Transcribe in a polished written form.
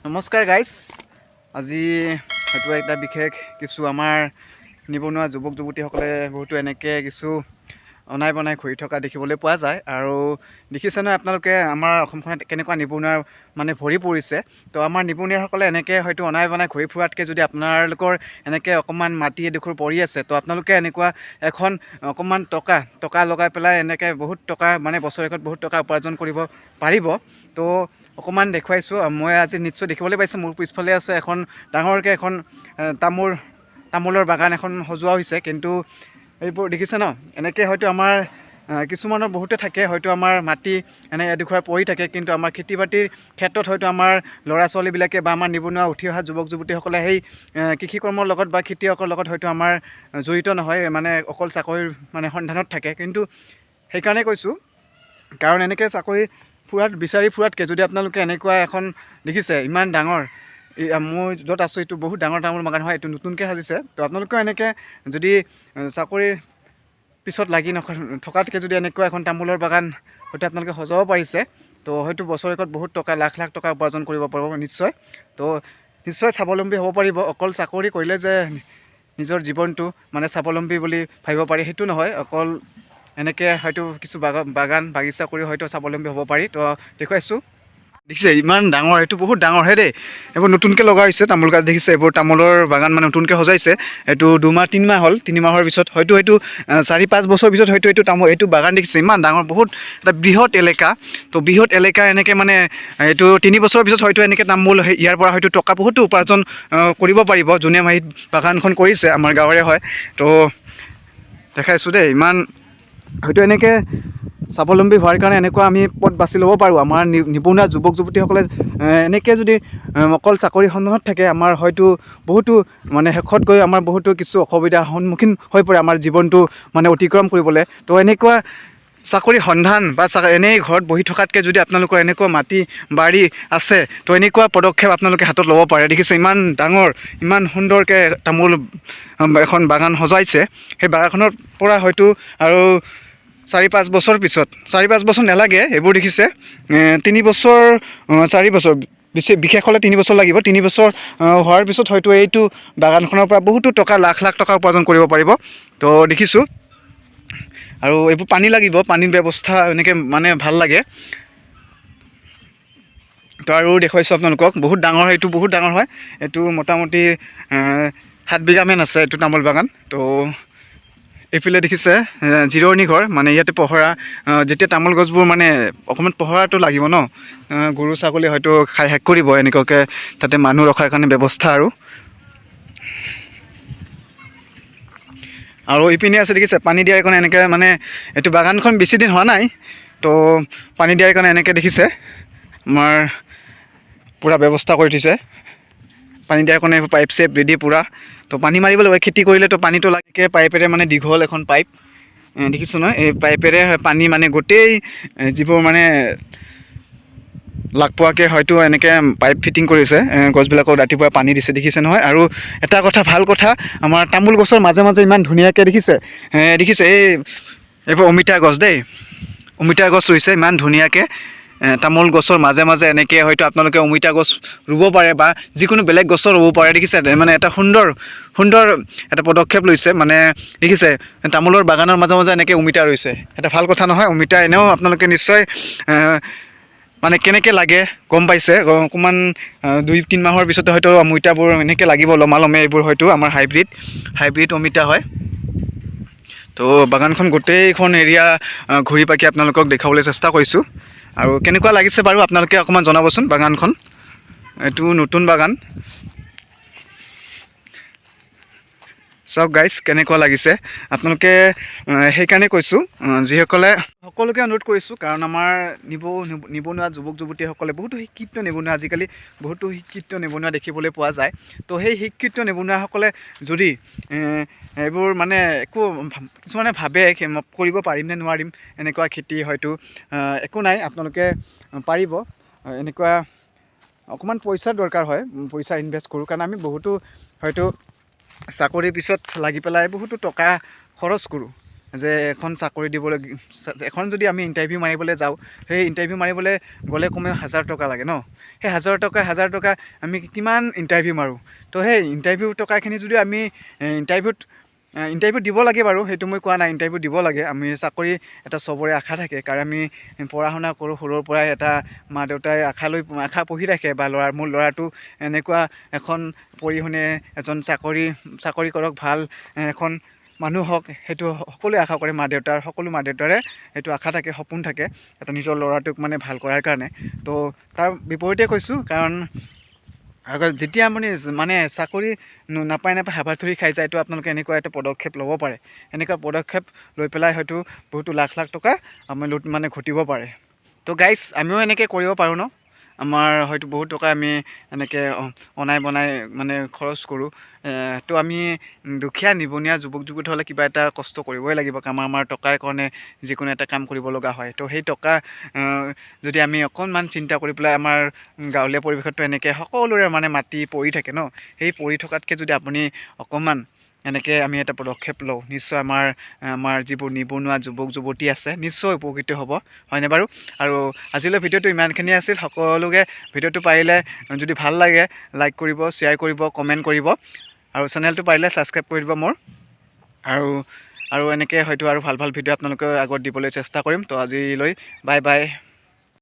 নমস্কাৰ গাইজ, আজি হয়তো এটা বিশেষ কিছু আমাৰ নিবনুৱা যুৱক যুৱতীসকলে বহুতো এনেকৈ কিছু অনাই বনাই ঘূৰি থকা দেখিবলৈ পোৱা যায়। আৰু দেখিছে নহয় আপোনালোকে আমাৰ অসমখনত কেনেকুৱা নিবনুৱাৰ মানে ভৰি পৰিছে। তো আমাৰ নিবনুৱাসকলে এনেকৈ হয়তো অনাই বনাই ঘূৰি ফুৰাতকৈ যদি আপোনালোকৰ এনেকৈ অকণমান মাটি এডোখৰ পৰি আছে, তো আপোনালোকে এনেকুৱা এখন অকণমান টকা টকা লগাই পেলাই এনেকৈ বহুত টকা মানে বছৰেকত বহুত টকা উপাৰ্জন কৰিব পাৰিব। তো অকণমান দেখুৱাইছোঁ মই আজি, নিশ্চয় দেখিবলৈ পাইছে মোৰ পিছফালে আছে এখন ডাঙৰকৈ এখন তামোলৰ বাগান এখন সজোৱা হৈছে। কিন্তু এইবোৰ দেখিছে ন, এনেকৈ হয়তো আমাৰ কিছুমানৰ বহুতে থাকে, হয়তো আমাৰ মাটি এনে এডোখৰ পৰি থাকে, কিন্তু আমাৰ খেতি বাতিৰ ক্ষেত্ৰত হয়তো আমাৰ ল'ৰা ছোৱালীবিলাকে বা আমাৰ নিবনুৱা উঠি অহা যুৱক যুৱতীসকলে সেই কৃষিকৰ্মৰ লগত বা খেতিয়কৰ লগত হয়তো আমাৰ জড়িত নহয়, মানে অকল চাকৰিৰ মানে সন্ধানত থাকে। কিন্তু সেইকাৰণে কৈছোঁ, কাৰণ এনেকৈ চাকৰি ফুৰাত বিচাৰি ফুৰাতকৈ যদি আপোনালোকে এনেকুৱা এখন দেখিছে ইমান ডাঙৰ, মই য'ত আছোঁ এইটো বহুত ডাঙৰ তামোল বাগান হয়, এইটো নতুনকৈ সাজিছে। তো আপোনালোকেও এনেকৈ যদি চাকৰিৰ পিছত লাগি থকাতকৈ যদি এনেকুৱা এখন তামোলৰ বাগান হয়তো আপোনালোকে সজাব পাৰিছে, তো হয়তো বছৰেকত বহুত টকা, লাখ লাখ টকা উপাৰ্জন কৰিব পাৰিব নিশ্চয়। তো নিশ্চয় স্বাৱলম্বী হ'ব পাৰিব। অকল চাকৰি কৰিলে যে নিজৰ জীৱনটো মানে স্বাৱলম্বী বুলি ভাবিব পাৰি সেইটো নহয়, অকল এনেকৈ হয়তো কিছু বাগান বাগিচা কৰি হয়তো স্বাৱলম্বী হ'ব পাৰি। তো দেখুৱাইছোঁ, দেখিছে ইমান ডাঙৰ, এইটো বহুত ডাঙৰহে দেই। এইবোৰ নতুনকৈ লগা হৈছে তামোল গাছ, দেখিছে এইবোৰ তামোলৰ বাগান মানে নতুনকৈ সজাইছে। এইটো 2 মাহ 3 মাহ হ'ল, 3 মাহৰ পিছত হয়তো এইটো 4-5 বছৰ পিছত হয়তো এইটো তামোল এইটো বাগান দেখিছে ইমান ডাঙৰ, বহুত এটা বৃহৎ এলেকা। তো বৃহৎ এলেকা এনেকৈ মানে এইটো 3 বছৰৰ পিছত হয়তো এনেকৈ তামোল ইয়াৰ পৰা হয়তো টকা বহুতো উপাৰ্জন কৰিব পাৰিব যোনে এই বাগানখন কৰিছে, আমাৰ গাঁৱৰে হয়। তো দেখাইছোঁ দেই, ইমান হয়তো এনেকৈ স্বাৱলম্বী হোৱাৰ কাৰণে এনেকুৱা আমি পথ বাছি ল'ব পাৰোঁ। আমাৰ নিবনুৱা যুৱক যুৱতীসকলে এনেকৈ যদি অকল চাকৰি সন্ধানত থাকে, আমাৰ হয়তো বহুতো মানে শেষত গৈ আমাৰ বহুতো কিছু অসুবিধাৰ সন্মুখীন হৈ পৰে আমাৰ জীৱনটো মানে অতিক্ৰম কৰিবলৈ। তো এনেকুৱা চাকৰি সন্ধান বা এনেই ঘৰত বহি থকাতকৈ যদি আপোনালোকৰ এনেকুৱা মাটি বাৰী আছে, তো এনেকুৱা পদক্ষেপ আপোনালোকে হাতত ল'ব পাৰে। দেখিছে ইমান ডাঙৰ, ইমান সুন্দৰকৈ তামোল এখন বাগান সজাইছে। সেই বাগানখনৰ পৰা হয়তো আৰু 4-5 বছৰ পিছত, 4-5 বছৰ নালাগে, এইবোৰ দেখিছে 3 বছৰ 4 বছৰ, বেছি বিশেষ হ'লে 3 বছৰ লাগিব। 3 বছৰ হোৱাৰ পিছত হয়তো এইটো বাগানখনৰ পৰা বহুতো টকা, লাখ লাখ টকা উপাৰ্জন কৰিব পাৰিব। তো দেখিছোঁ আৰু এইবোৰ পানী লাগিব, পানীৰ ব্যৱস্থা এনেকৈ মানে ভাল লাগে। তো আৰু দেখুৱাইছোঁ আপোনালোকক, বহুত ডাঙৰ, এইটো বহুত ডাঙৰ হয়। এইটো মোটামুটি 7 বিঘামান আছে এইটো তামোল বাগান। তো এইফালে দেখিছে জিৰণি ঘৰ, মানে ইয়াতে পহৰা, যেতিয়া তামোল গছবোৰ মানে অকণমান পহৰাটো লাগিব ন, গৰু ছাগলী হয়তো খাই শেষ কৰিব, এনেকুৱাকৈ তাতে মানুহ ৰখাৰ কাৰণে ব্যৱস্থা। আৰু আৰু ইপিনে আছে দেখিছে পানী দিয়াৰ কাৰণে এনেকৈ, মানে এইটো বাগানখন বেছি দিন হোৱা নাই, তো পানী দিয়াৰ কাৰণে এনেকৈ দেখিছে আমাৰ পূৰা ব্যৱস্থা কৰি থৈছে পানী দিয়াৰ কাৰণে, পাইপ চাইপ ৰেডি পূৰা। তো পানী মাৰিব লাগিব, খেতি কৰিলেতো পানীটো লাগে। পাইপেৰে মানে দীঘল এখন পাইপ দেখিছোঁ নহয়, এই পাইপেৰে পানী মানে গোটেই যিবোৰ মানে লাগ পোৱাকৈ হয়তো এনেকৈ পাইপ ফিটিং কৰিছে, গছবিলাকক ৰাতিপুৱা পানী দিছে, দেখিছে নহয়। আৰু এটা কথা ভাল কথা, আমাৰ তামোল গছৰ মাজে মাজে ইমান ধুনীয়াকৈ দেখিছে, দেখিছে এইবোৰ অমিতা গছ দেই, অমিতা গছ ৰুইছে ইমান ধুনীয়াকৈ তামোল গছৰ মাজে মাজে। এনেকৈ হয়তো আপোনালোকে অমিতা গছ ৰুব পাৰে বা যিকোনো বেলেগ গছো ৰুব পাৰে। দেখিছে মানে এটা সুন্দৰ সুন্দৰ এটা পদক্ষেপ লৈছে, মানে দেখিছে তামোলৰ বাগানৰ মাজে মাজে এনেকৈ অমিতা ৰুইছে, এটা ভাল কথা নহয়। অমিতা এনেও আপোনালোকে নিশ্চয় মানে কেনেকৈ লাগে গম পাইছে। অকণমান 2-3 মাহৰ পিছতে হয়তো অমিতাবোৰ এনেকৈ লাগিব লমালমে, এইবোৰ হয়তো আমাৰ হাইব্ৰিড হাইব্ৰিড অমিতা হয়। তো বাগানখন গোটেইখন এৰিয়া ঘূৰি পাকি আপোনালোকক দেখুৱাবলৈ চেষ্টা কৰিছোঁ। আৰু কেনেকুৱা লাগিছে বাৰু আপোনালোকে অকণমান জনাবচোন। বাগানখন এইটো নতুন বাগান, চাওক গাইজ কেনেকুৱা লাগিছে আপোনালোকে। সেইকাৰণে কৈছোঁ, যিসকলে সকলোকে অনুৰোধ কৰিছোঁ, কাৰণ আমাৰ নিবনুৱা যুৱক যুৱতীসকলে বহুতো শিক্ষিত নিবনুৱা, আজিকালি বহুতো শিক্ষিত নিবনুৱা দেখিবলৈ পোৱা যায়। তো সেই শিক্ষিত নিবনুৱাসকলে যদি এইবোৰ মানে একো কিছুমানে ভাবে কৰিব পাৰিম নে নোৱাৰিম এনেকুৱা খেতি, হয়তো একো নাই, আপোনালোকে পাৰিব। এনেকুৱা অকণমান পইচাৰ দৰকাৰ হয়, পইচা ইনভেষ্ট কৰোঁ, কাৰণ আমি বহুতো হয়তো চাকৰিৰ পিছত লাগি পেলাই বহুতো টকা খৰচ কৰোঁ। যে এখন চাকৰি দিবলৈ, এখন যদি আমি ইণ্টাৰভিউ মাৰিবলৈ যাওঁ, সেই ইণ্টাৰভিউ মাৰিবলৈ গ'লে কমেও 1000 টকা লাগে ন? সেই 1000 টকা, 1000 টকা আমি কিমান ইণ্টাৰভিউ মাৰোঁ। তো সেই ইণ্টাৰভিউ টকাখিনি যদি আমি ইণ্টাৰভিউত, ইণ্টাৰভিউ দিব লাগে বাৰু, সেইটো মই কোৱা নাই। ইণ্টাৰভিউ দিব লাগে। আমি চাকৰি এটা চবৰে আশা থাকে, কাৰণ আমি পঢ়া শুনা কৰোঁ সৰুৰ পৰাই। এটা মা দেউতাই আশা লৈ, আশা পুহি ৰাখে বা ল'ৰা, মোৰ ল'ৰাটো এনেকুৱা এখন পঢ়ি শুনি এজন চাকৰি চাকৰি কৰক, ভাল এখন মানুহ হওক, সেইটো সকলোৱে আশা কৰে। মা দেউতাৰ, সকলো মা দেউতাৰে সেইটো আশা থাকে, সপোন থাকে এটা নিজৰ ল'ৰাটোক মানে ভাল কৰাৰ কাৰণে। তো তাৰ বিপৰীতে কৈছোঁ, কাৰণ আগত যেতিয়া আপুনি মানে চাকৰি নাপাই নাপাই হাবাথুৰি খাই যায়, তো আপোনালোকে এনেকুৱা এটা পদক্ষেপ ল'ব পাৰে। এনেকুৱা পদক্ষেপ লৈ পেলাই হয়তো বহুতো লাখ লাখ টকা আপুনি লুট মানে ঘটিব পাৰে। তো গাইজ, আমিও এনেকৈ কৰিব পাৰোঁ ন? আমাৰ হয়তো বহুত টকা আমি এনেকৈ অনাই বনাই মানে খৰচ কৰোঁ। তো আমি দুখীয়া নিবনুৱা যুৱক যুৱতী হ'লে কিবা এটা কষ্ট কৰিবই লাগিব, কাৰণ আমাৰ টকাৰ কাৰণে যিকোনো এটা কাম কৰিব লগা হয়। তো সেই টকা যদি আমি অকণমান চিন্তা কৰি পেলাই, আমাৰ গাঁৱলীয়া পৰিৱেশততো এনেকৈ সকলোৰে মানে মাটি পৰি থাকে ন? সেই পৰি থকাতকৈ যদি আপুনি অকণমান এনেকৈ আমি এটা পদক্ষেপ লওঁ, নিশ্চয় আমাৰ যিবোৰ নিবনুৱা যুৱক যুৱতী আছে, নিশ্চয় উপকৃত হ'ব, হয়নে বাৰু? আৰু আজিলৈ ভিডিঅ'টো ইমানখিনিয়ে আছিল। সকলোকে ভিডিঅ'টো পাৰিলে যদি ভাল লাগে, লাইক কৰিব, শ্বেয়াৰ কৰিব, কমেণ্ট কৰিব আৰু চেনেলটো পাৰিলে ছাবস্ক্ৰাইব কৰি দিব মোৰ। আৰু এনেকৈ হয়তো আৰু ভাল ভাল ভিডিঅ' আপোনালোকৰ আগত দিবলৈ চেষ্টা কৰিম। তো আজিলৈ বাই বাই।